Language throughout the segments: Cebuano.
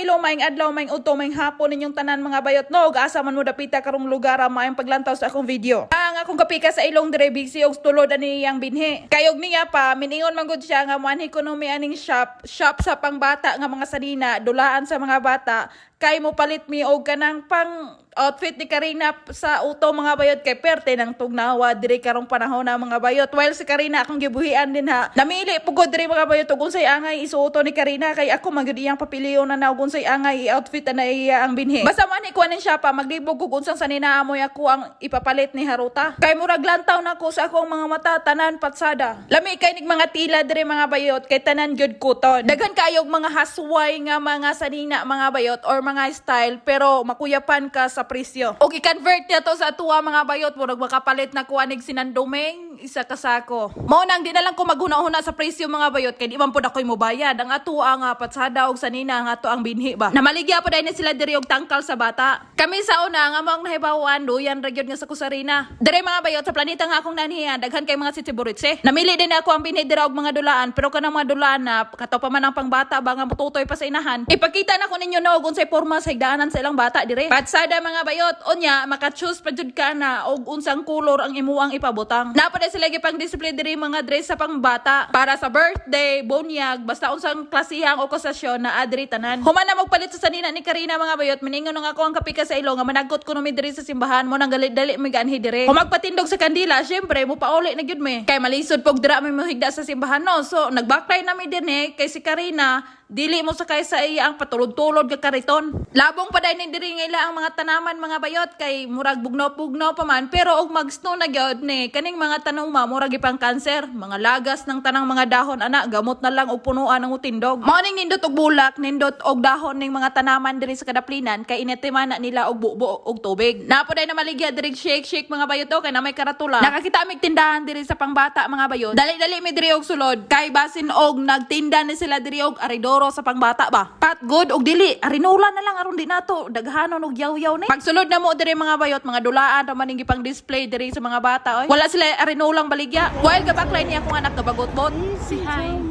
Hello, maayong adlaw, maayong udto, maayong hapon ninyong tanan, mga bayot, no. Ug asa man mo dapita karong lugar, maayong paglantaw sa akong video. Ang akong kapika sa ilong dire busy og tulod ani iyang binhi. Kayog niya pa miningon man gud siya nga moanhi kuno mi aning shop, shop sa pangbata nga mga sanina, dulaan sa mga bata, kay mo palit mi og kanang pang outfit ni Karina sa uto, mga bayot, kay perte ng tugnawa diri karong panahon na, mga bayot. While si Karina akong gibuhian din ha. Namili pugod diri, mga bayot, ug unsay angay isuoto ni Karina, kay ako man gyud iyang papiliyon na na ug unsay angay i-outfit na iya ang binhi. Basta man ko nin siya pa maglibog ug unsang sanina amoy ako ang ipapalit ni Haruta. Kay murag lantaw na ko sa akong mga mata, tanan patsada. Lami kay nig mga tila diri, mga bayot, kay tanan gyud kuton. Daghan kayog mga hasway nga mga sanina, mga bayot, or mga style, pero makuyapan ka sa presyo. Og i-convert niya to sa atuwa, mga bayot, murag makapalit na kuha nig sinandumeng isa ka sako. Mao nang di na lang ko maghuna-huna sa presyo, mga bayot, kay di man pud ako'y mobayad. Ang atuwa nga patsada og sanina ang ato ang binhi ba. Namaligya pa dahil ni sila diri og tangkal sa bata. Kami sa una nga mo ang nahibawan duyan ra gyud nga sa kusarina. Dire, mga bayot, sa planeta nga akong nanhiyan, daghan kay mga sisiburitse. Namili din ako ang binhi dira og mga dulaan, pero kanang mga dulaan na kato pa man ang pangbata ba nga mututoy pa sa inahan. Ipakita na ko ninyo na og unsay porma sa higdaanan sa ilang bata dire. Patsada, mga bayot, unya maka-choose pa jud ka na og unsang kolor ang imuang ipabutang. Naa pa sila gipang display diri mga dress sa pangbata para sa birthday, bunyag, basta unsang klasihang okasyon na adri tanan. Human na magpalit sa sanina ni Karina, mga bayot, miningon nga ako ang kapika sa ilo nga managot ko mi diri sa simbahan mo nang dali-dali mi gaanhi dire. Kung magpatindog sa kandila, syempre mo pauli na gyud mi. Kay malisod pog dira mi mohigda sa simbahan, no. So nagbaklay na mi dinhi kay si Karina dili mo sakay sa iya ang patulod-tulod ka kariton. Labong pa ni diri nga ila ang mga tanaman, mga bayot, kay murag bugnaw-bugnaw pa man, pero og mag-snow na gyud ni kaning mga tanoma murag ipang cancer, mga lagas ng tanang mga dahon ana, gamot na lang og punuan ang utindog. Mao ning nindot og bulak, nindot og dahon ning mga tanaman diri sa kadaplinan kay inetiman na nila og bubo og tubig. Naa po na maligya diri shake shake, mga bayot, o kay na may karatula. Nakakita mig tindahan diri sa pangbata, mga bayot. Dali-dali mi diri og sulod kay basin og nagtinda ni sila diri og aridoro sa pangbata ba. Pat good og dili, arinola na lang aron di nato daghanon og yaw-yaw ni. Pagsulod na mo diri, mga bayot, mga dulaan ra man ning gipang display diri sa mga bata oy. Wala sila arinolang baligya. While gabaklay niya akong anak gabagot-bot. Say hi.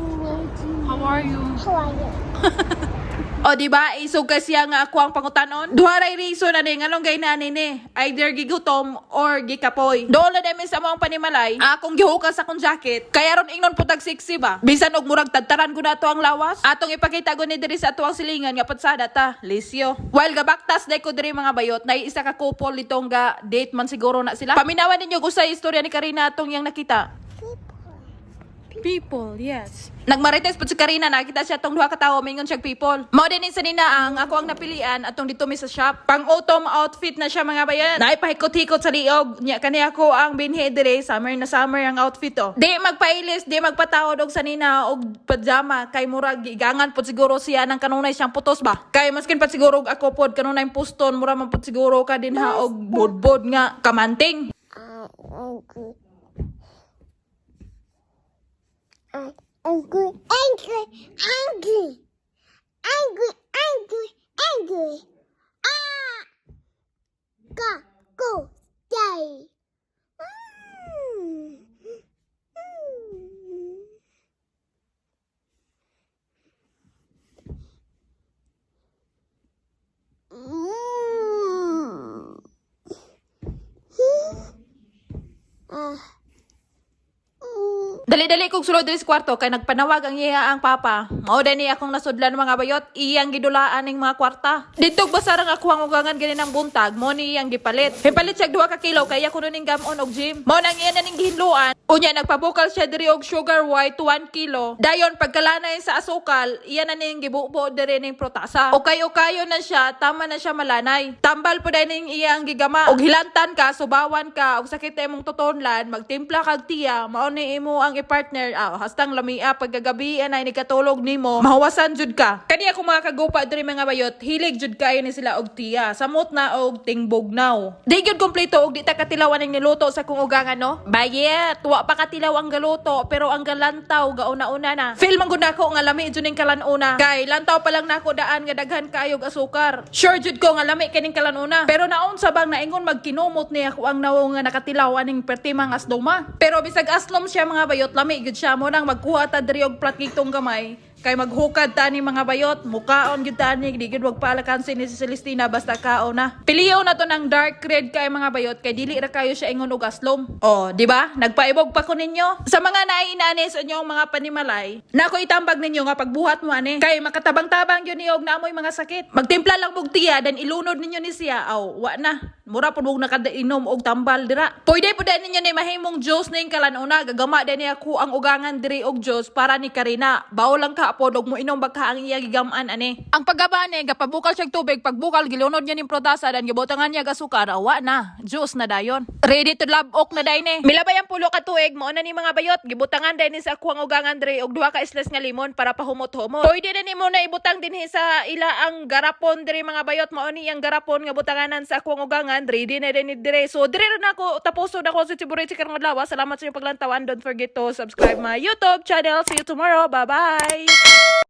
How are you? How are you? O di ba isog kasi nga ako ang pangutanon. Duha ray reason ani nganong gay na ni. Either gigutom or gikapoy. Doon na demi sa among panimalay, akong gihukas akong jacket. Kaya ron ingnon putag sexy ba. Bisan og murag tadtaran ko na to ang lawas. Atong ipakita ko ni diri sa atuang silingan nga patsada ta, lisyo. While gabaktas day ko diri, mga bayot, nay isa ka couple litong ga date man siguro na sila. Paminawan ninyo kung sa istorya ni Karina atong yang nakita. People, yes. Nagmarites po si Karina, nakita siya tong duha ka tawo, mingon siya people. Mao din sa nina ang ako ang napilian atong dito mi sa shop. Pang autumn outfit na siya, mga bayan. Naipahikot-hikot sa liog. Nya kani ako ang binhi dire, summer na summer ang outfit oh. Di magpailis, di magpatawod og sanina og pajama kay murag gigangan pod siguro siya ng kanunay siyang putos ba. Kay maskin pa siguro og ako pod kanunay puston, mura man pod siguro ka din ha og bodbod nga kamanting. I'm angry. I'm angry, angry, angry, angry, angry, angry. Ah! Go, go, stay. Ah. Dali-dali kog sulod diri sa kwarto kay nagpanawag ang iya ang papa. Mao ni akong nasudlan, mga bayot, iyang gidulaan ning mga kwarta. Dito basarang ako ang ugangan gani ng buntag, mo ni iyang gipalit. Hipalit siya 2 ka kilo kay ako ning gamon og gym. Mao nang iya na ning gihinluan. Unya nagpabukal siya diri og sugar white 1 kilo. Dayon pagkalanay sa asukal, iya na ning gibubo diri ning protasa. Okay-okayo na siya, tama na siya malanay. Tambal po ning iyang gigama. Og hilantan ka, subawan ka, og sakit imong tutonlan, magtimpla kag tiya, mao ni imo ang i-partner, hastang lamia pagkagabi ay nikatulog nimo, mahuwasan jud ka. Kani ako mga kagupa diri, mga bayot, hilig jud kayo ni sila og tiya. Samot na og tingbugnaw. Di gyud kompleto og di ta katilaw aning niluto sa kong ugangan, no. Bayet, wa pa katilaw ang galuto pero ang galantaw gauna-una na. Feel man gud nako nga lami jud ning kalanuna. Kay lantaw pa lang nako daan nga daghan kaayog asukar. Sure jud ko nga lami kining kalanuna. Pero naon sa bang naingon magkinumot ni ako ang nawong nga nakatilaw aning pertimang asdoma. Pero bisag aslom siya, mga bayot, lami gud siya mo nang magkuha ta diri og platitong gamay. Kay maghukad tani, mga bayot, mukaon gyud tani, di gyud wag paalakansin ni si Celestina basta kaon na. Piliyon na to ng dark red kay, mga bayot, kay dili ra kayo siya ingon og aslom. Oh, di ba? Nagpaibog pa ko ninyo. Sa mga naiinani sa inyong mga panimalay, nako itambag ninyo nga pagbuhat mo ani kay makatabang-tabang gyud ni og naamoy mga sakit. Magtimpla lang og tiya dan ilunod ninyo ni siya, aw wa na. Mura pud og nakainom og tambal dira. Pwede pud ninyo ni mahimong juice ning kalanuna. Gagama din niya ko ang ugangan diri og juice para ni Karina. Bawo lang ka pod og moinom ba ka ang iya gigaman ani. Ang paggaba ni gapabukal siya og tubig, pagbukal gilunod niya ning protasa dan gibutangan niya gasukar, awa na. Juice na dayon. Ready to love ok na day ni. Milabay ang 10 ka tuig mao na ni, mga bayot. Gibutangan din ni sa akuang ugangan diri og duha ka slice nga limon para pahumot-humot. Pwede na nimo na ibutang dinhi sa ila ang garapon diri, mga bayot. Mao ni ang garapon nga butanganan sa akuang ugangan. Ready na din ni dire. So dire na ako tapuson ako sa Chiburechi karong adlaw. Salamat sa inyong paglantawan. Don't forget to subscribe my YouTube channel. See you tomorrow. Bye bye.